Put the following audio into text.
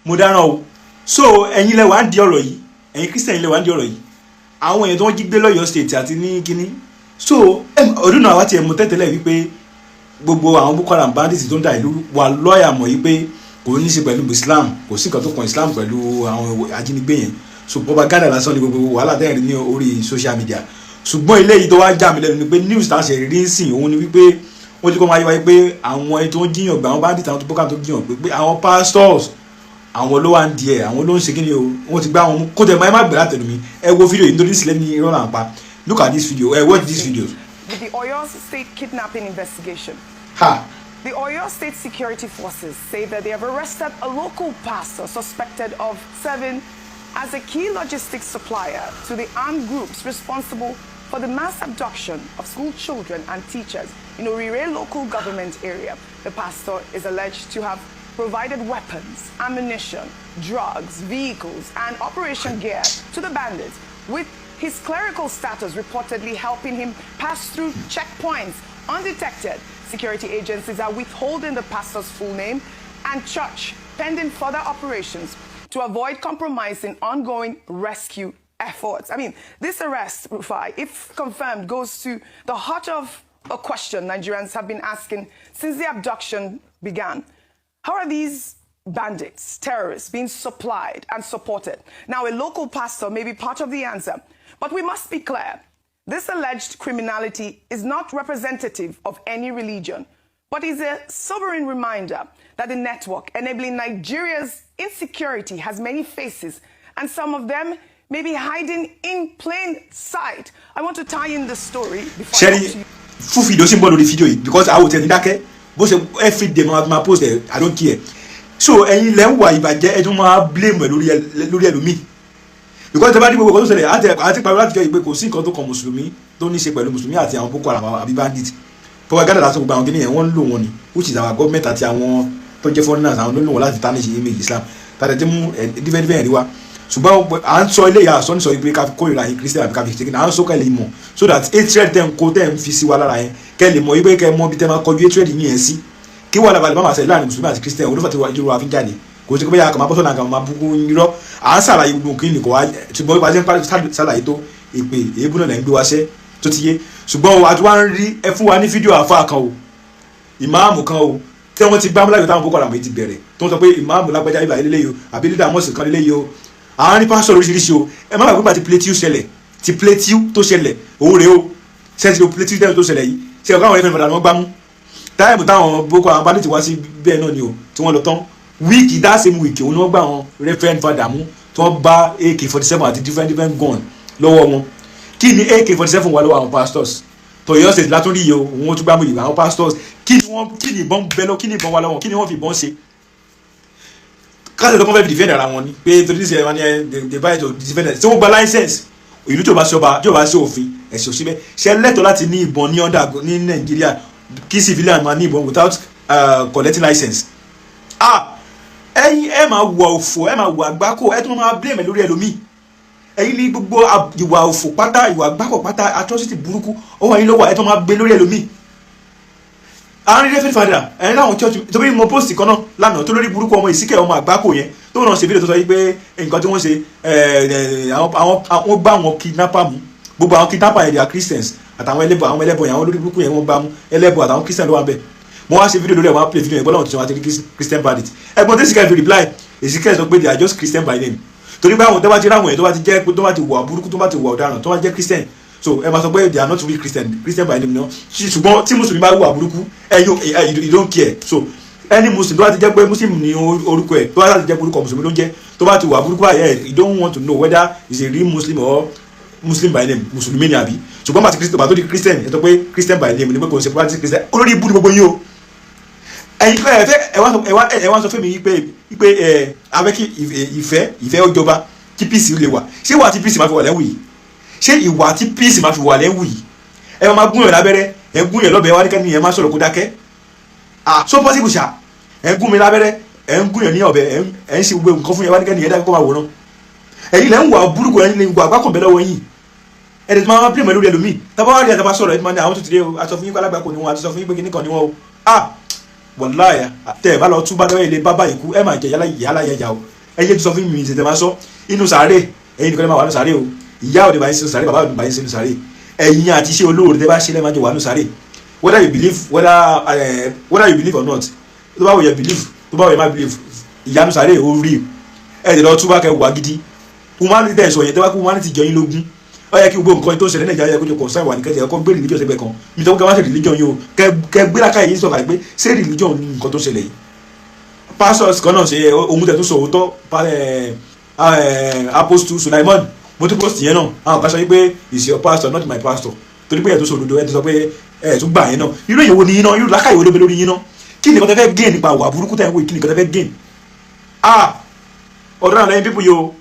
Mo dáràn o. So ẹ̀yin lẹ wà ń di ọ̀rọ̀ yìí, ẹ̀yin Christian lẹ wà ń di ọ̀rọ̀ yìí, àwọn èèyàn tó ń jí gbé lọ́yọ̀ọ́ State àti ní kínní. So ọdún náà wá tiẹ̀ mú tẹ́tẹ́lẹ̀ wípé gbogbo àwọn Boko Haram, bandits tó ń da ìlú wà lọ́ọ̀yà mọ̀ yìí pé kò ní í ṣe pẹ̀lú Islam, kò sí nǹkan tó kan Islam pẹ̀lú àwọn ajínigbé yẹn. So propaganda lásán ni gbogbo wàhálà tẹ́yìn rí ní orí social media. Ṣùgbọ́n eléyìí tó wá já mi lẹ́nu ni pé news tá a ṣe rí ń sìn, òun ni wípé wọ́n ti kọ́ máa yé wáyé pé àwọn ẹni tó ń jíyàn gbà, àwọn bandits, àwọn tó Boko Haram tó jíyàn pé àwọn pastors, àwọn ló wà ń di ẹ̀, àwọn ló ń ṣe kíni o, wọ́n ti gbá wọn mú. Kó tẹ̀ máa má gbé látẹnu mi, ẹ wo fídíò yìí, nítorí sílẹ̀ ní irọ́ là ń pa. Look at this video, ẹ watch this video. With the Oyo State kidnapping investigation. Ha. The Oyo State Security Forces say that they have arrested a local pastor suspected of serving as a key logistics supplier to the armed groups responsible for the mass abduction of school children and teachers in Orire Local Government Area. The pastor is alleged to have provided weapons, ammunition, drugs, vehicles, and operation gear to the bandits, with his clerical status reportedly helping him pass through checkpoints undetected. Security agencies are withholding the pastor's full name and church pending further operations to avoid compromising ongoing rescue efforts. I mean, this arrest, Rufai, if confirmed, goes to the heart of a question Nigerians have been asking since the abduction began. How are these bandits, terrorists, being supplied and supported? Now, a local pastor may be part of the answer, but we must be clear. This alleged criminality is not representative of any religion, but is a sobering reminder that the network enabling Nigeria's insecurity has many faces, and some of them may be hiding in plain sight. I want to tie in the story before I Ṣẹ́rí talk to you. Fún fídíò sí ń bọ̀ lórí fídíò yìí, because àwọn òtẹ̀ ní dákẹ́ bó ṣe everyday máa post ẹ̀. I don't care. So ẹ̀yin lẹ́ ń wà ìbàjẹ́, ẹ tún máa blame ẹ̀ lórí ẹlòmíì, because tẹ bá ní gbogbo nǹkan tó ṣẹlẹ̀ àti pariwo láti jọ ìpè, kò sí nǹkan tó kan mùsùlùmí, tó ní í ṣe pẹ̀lú mùsùlùmí àti àwọn Boko Haram àbí bandit. Propaganda lásán, gbogbo àwọn kìnìyẹn, wọ́n ń lò wọ́n ni, which is our government àti àwọn tó jẹ́ foreigners, àwọn ló ń lò wọ́n láti tarnish image Islam tàbí tí mú ẹ different different rí wa. Ṣùgbọ́n à ń sọ eléyà sọ ní sọ pé ká fi kórìíra yín Christian àbí ká fi ṣe kí à ń sọ kẹ́ lè mọ̀, so that hatred tẹ̀ ń kó, tẹ̀ ń fi sí wa lára yẹn, kẹ́ lè mọ̀ wípé kẹ́ mọ̀ bí tẹ́ máa kọjú hatred yín yẹn sí, kí wàhálà balẹ̀ má máa ṣẹlẹ̀ láàrin mùsùlùmí àti Christian. Olúfà tí ìjọba wa fi ń jáde, kò sí pé bóyá kàmá bọ́sọ̀nà kàmá búkú irọ́. À ń ṣàlàyé gbogbo nǹkan nìkan wá, ṣùgbọ́n bá a ṣe ń parí ṣàlàyé tó, èpè èébú náà lẹ́ ń gbé wá ṣẹ́ tó ti yé. Ṣùgbọ́n àti wá ń rí, ẹ fún wa ní fídíò àfa kan o, ìmáàmù kan o, tí wọ́n ti gbámú láyò táwọn Boko Haram ti bẹ̀rẹ̀, tó ń sọ pé ìmáàmù lágbájá ibà eléyìí o, àbí leader mosque kan eléyìí o. Àwọn ní pásítọ̀ lóríṣiríṣi o. Ẹ má gbàgbé ti Plateau ṣẹlẹ̀, ti Plateau tó ṣẹlẹ̀, òun rèé o. Ṣẹ́ẹ̀tì o Plateau tó ṣẹlẹ̀ yìí, ṣe ọ̀gá àwọn ẹ̀fẹ̀ ìfọ̀dà ni wọ́n gbámú time táwọn Boko Haram bandit wá sí bẹ́ẹ̀ náà ni o, tí wọ́n lọ tán week, that same week, òun ni wọ́n gbà wọn reverend father mú, tí wọ́n bá AK-47 àti different different gun lọ́wọ́ wọn. Kí ni AK-47 wà lọ́wọ́ àwọn pastors? Tọ̀yọ́ State látúndì yìí o, òun tún gbámú yìí. Àwọn pastors, kí ni wọ́n, kí ni ìbọn bẹ́ lọ, kí ni ìbọn wà lọ́wọ́, kí ni wọ́n fi ìbọn ṣe? Káṣí tó kọ́ fẹ́ fi defend ara wọn ni pé torí ní sẹ́yìn wọn ni they buy to defend. Tí wọ́n gba license? Ìlú tí o bá sí ọba, tí o bá sí òfin ẹ̀sìn òsínbẹ́, ṣe lẹ́tọ̀ọ́ láti ní ìbọn ní under ní Nàìjíríà, kí civilian máa ní ìbọn without collecting license? Ah, ẹ̀yin ẹ máa wà òfò, ẹ máa wà àgbákò, ẹ tún máa blame lórí ẹlòmíì. Ẹ̀yin ní gbogbo ìwà òfò pátá, ìwà àgbákò pátá, atrocity burúkú ọwọ́ yín ló wà, ẹ tún máa gbé lórí ẹlòmíì. Àwọn reverend father ẹ̀yin láwọn church, torí mo post kan náà lánàá tó lórí burúkú ọmọ ìsíkẹ́, ọmọ àgbákò yẹn, tó náà ṣe fídíò tó sọ yìí pé nǹkan tí wọ́n ṣe, àwọn gbá àwọn kidnapper mú. Gbogbo àwọn kidnapper yẹn, they are Christians àtàwọn ẹlẹ́bọ, àwọn ẹlẹ́bọ yẹn, àwọn olórí burúkú yẹn, wọ́n gbá mú. Ẹlẹ́bọ àtàwọn Christian ló wà bẹ́ẹ̀. Mo wá ṣe fídíò lórí ẹ̀, wọ́n á play fídíò yẹn, bọ́lá wọn ti sọ wọn àti Christian bandit. Ẹ̀gbọ́n tí Ezekiel fi reply, Ezekiel sọ pé they are just Christian by name, torí pé àwọn tó bá ti ráwọn yẹn, tó bá ti jẹ́, tó bá ti wà burúkú, tó bá ti wà ọ̀daràn, tó bá jẹ́ Christian, so ẹ máa sọ pé they are not really Christian, Christian by name no. Ṣùgbọ́n tí mùsùlùmí bá wà burúkú, ẹ you don't care. So any Muslim tó bá ti jẹ́ pé Muslim ní orúkọ ẹ̀, tó bá ti jẹ́ pé orúkọ mùsùlùmí ló ń jẹ́, tó bá ti wà burúkú báyìí, you don't want to know whether he is a real Muslim or Muslim by name, mùsùlùmí ni àbí. Ṣùgbọ́n bàtí Christian bàtó di Christian, ẹ tó pé Christian by name ni, pé kò ń ṣe practice Christian. Olórí ibú ni gbogbo yín o. Ẹ̀yin pé ẹ fẹ́ ẹ wá sọ fún mi pé ẹ abẹ́ kí ìfẹ́ ó jọba, kí peace lè wà. Ṣé ìwà tí peace máa fi wà lẹ́wù yìí? Ṣé ìwà tí peace máa fi wà lẹ́wù yìí? Ẹ máa gún yàn lábẹ́rẹ́, ẹ gún yàn lọ́bẹ̀, wá ní kẹ́ni ẹ máa sọ̀rọ̀ kó dákẹ́. Ah, so possible ṣá? Ẹ gún mi lábẹ́rẹ́, ẹ ń gún yàn ní ọ̀bẹ, ẹ ń ṣe gbogbo nǹkan fún yẹn, wá ní kẹ́ni ẹ dákẹ́ kó máa wòran. Ẹ̀yin lẹ́ ń wà burúkú, ẹ̀yin lè wà àgbákùnbẹ́ lọ́wọ́ yìí, ẹni tí máa ń lórí ẹlòmíì. Tábà wá rí ẹ̀, tábà sọ̀rọ̀, ẹ̀ tí máa ní àwọn tó ti dé o, a sọ fún yín pé alágbàkọ ni wọn, a sọ fún yín pé kíní kan ni wọn o. Ah, wàláyà, tẹ ẹ bá lọ túbá lọ́wọ́ ilé bábá ikú, ẹ máa jẹ yálà yálà yẹjà o. Ẹ yé tó sọ fún mi ìṣẹ̀tẹ̀ máa sọ inú sàárè. Ẹ̀yin nìkan lè máa wà nínú sàárè o. Ìyá ò lè bá yín sínú sàárè, bàbá ò lè bá yín sínú sàárè. Ẹ̀yin àti iṣẹ́ olóore tẹ́ bá ṣe lẹ́ẹ̀ máa jọ wà nínú sàárè, whether you believe or not. Tó bá wù yẹ believe, tó bá wù yẹ má believe, ìyanu sàárè ó rí. Ẹ lè lọ túbà kẹ wà gidi. Humanity tẹ̀ sọ yẹn, tẹ́ bá kú humanity jọ yín lógún, ó yẹ kí gbogbo nǹkan tó ń ṣẹlẹ̀ Nàìjíríà yẹ kó jọ concern wà ní kẹ́tẹ̀ ẹ̀kọ́ gbé religion sẹ́gbẹ̀ẹ́ kan. Mi tó kẹ́ wá sí religion yìí o, kẹ́ gbé lákàyè yín sọ̀kalẹ̀ pé ṣé religion ní nǹkan tó ń ṣẹlẹ̀ yìí? Pastors kan náà ṣe ohun tẹ̀ tó sọ òótọ́. Apostle Sulaiman, mo tún post yẹn náà. Àwọn kan sọ wípé, "Is your pastor, not my pastor," torí pé ẹ̀ tó sọ òdodo. Ẹ̀ tó sọ pé ẹ̀ tún gbà yẹn náà. Irú èyí wo ni yín náà? Irú lákàyè wo ló bẹ lórí yín náà? Kí ni nǹkan tẹ́ fẹ́ gain nípa àwà burúkú tẹ́ ń wò yìí? Kí ni nǹkan tẹ́ fẹ́ gain? Ah, ọ̀dọ́ àwọn lẹ́yìn people yìí o.